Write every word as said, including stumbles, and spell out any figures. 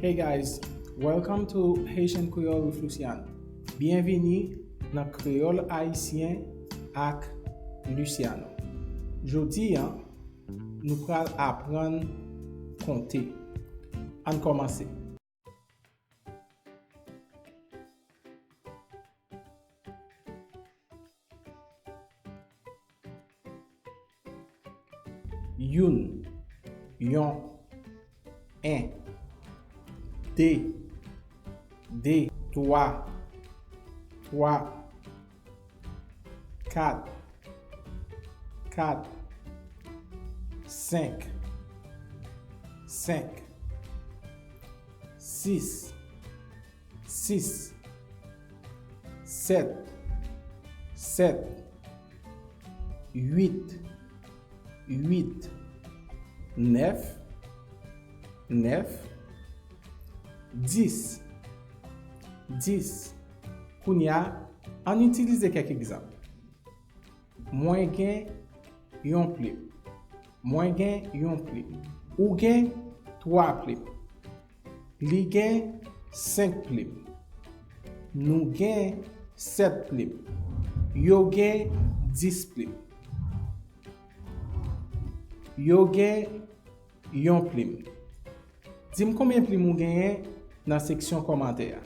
Hey guys, welcome to Haitian Creole with Luciano. Byenvini nan Kreyòl Ayisyen ak Luciano. Jodi a, nou pral aprann konte. Ann kòmanse. Youn, yon, en, de, de, twa, twa, kat, kat, senk, senk, sis, sis, sèt, sèt, uit, uit, nèf, nèf, dis, dis. Kounye a, ann itilize kèk egzanp. Mwen gen yon plim. Mwen gen yon plim. Ou gen twa plim. Li gen senk plim. Nou gen sèt plim. Yo gen dis plim. Yo gen yon plim. Di m konbyen plim ou genyen nan seksyon kòmantè a.